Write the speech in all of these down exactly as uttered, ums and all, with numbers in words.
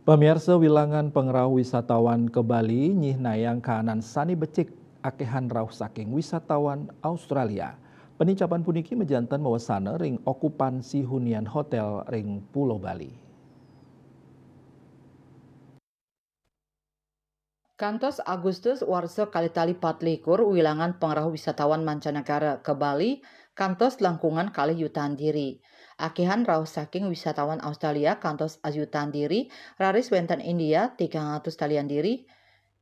Pamiarsa, wilangan pangrauh wisatawan ka Bali nyihnayang kaanan sané becik akéhan rauh saking wisatawan Australia. Panincapan puniki majanten mawesana ring okupansi hunian hotél ring Pulo Bali. Kantos Agustus warsa kalih tali patlikur, wilangan pangrauh wisatawan mancanegara ka Bali kantos langkungan kalih yutaan diri. Akéhan rauh saking wisatawan Australia kantos ajutaan diri, raris wénten India tigang atus talian diri,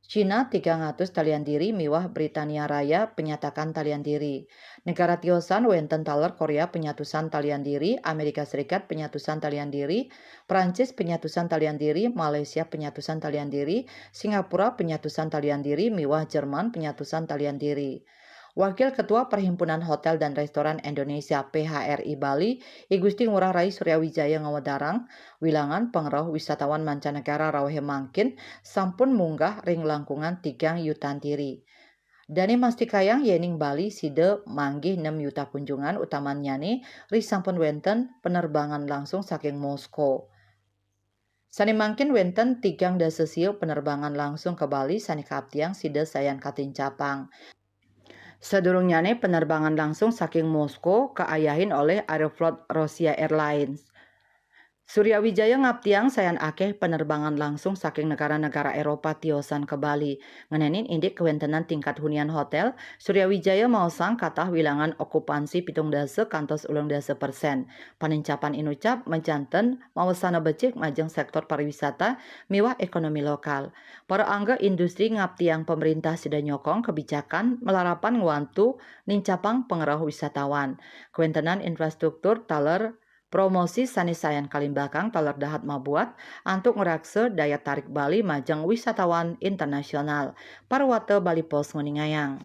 Cina tigang atus talian diri, miwah Britania Raya panyatakan talian diri. Negara tiosan wénten taler Korea panyatusan talian diri, Amérika Serikat panyatusan talian diri, Prancis panyatusan talian diri, Malaysia panyatusan talian diri, Singapura panyatusan talian diri, miwah Jerman panyatusan talian diri. Wakil Ketua Perhimpunan Hotel dan Restoran Indonesia, P H R I, Bali, I Gusti Ngurah Rai Suryawijaya ngawedarang, wilangan pangrauh wisatawan mancanegara rauhé mangkin sampun munggah ring langkungan tigang yutaan diri. Dané mastikayang yéning Bali sida manggih nem yuta kunjungan, utamannyané ri sampun wénten penerbangan langsung saking Moskow. Sané mangkin wénten tigang dasa sia penerbangan langsung ka Bali sané kaaptiang sida sayan katincapang. Sadurungnyané penerbangan langsung saking Moskow kaayahin olih Aeroflot Russia Airlines. Suryawijaya ngaptiang sayan akéh penerbangan langsung saking negara-negara Éropah tiosan ka Bali. Ngenénin indik kawéntenan tingkat hunian hotél, Suryawijaya maosang katah wilangan okupansi pitung dasa kantos ulung dasa persén. Panincapan inucap majanten mawesana becik majeng séktor pariwisata miwah ékonomi lokal. Para angga industri ngaptiang pamréntah sida nyokong kebijakan malarapan ngwantu nincapang pangrauh wisatawan. Kawéntenan infrastruktur taler promosi sané sayan kalimbakang taler dahat mabuat antuk ngraksa daya tarik Bali majeng wisatawan internasional. Parwata Bali Post nguningayang.